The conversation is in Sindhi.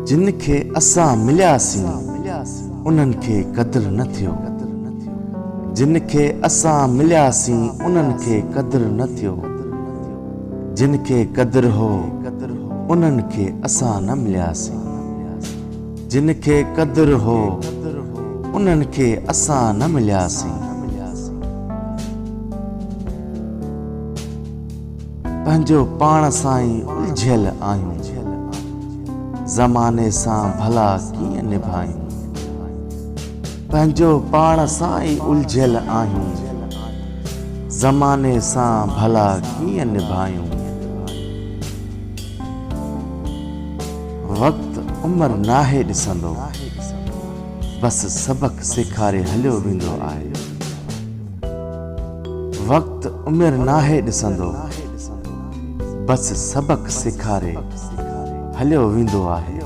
جن کي اسان ملياسين، انهن کي قدر نه ٿيو. جن کي اسان ملياسين، انهن کي قدر نه ٿيو. جن کي قدر هو، انهن کي اسان نه ملياسين. جن کي قدر هو، انهن کي اسان نه ملياسين. پنهنجو پاڻ سان ئي الجهيل آهيون. زماني سان ڀلا ڪيئن نڀايون. پنهنجو پاڻ سان ئي الجهيل آهيون. زماني سان ڀلا ڪيئن نڀايون. وقت عمر ناهي ڏسندو. بس سبق سيکاري هليو ويندو آهي. وقت عمر ناهي ڏسندو. بس سبق سيکاري هليو ويندو آهي.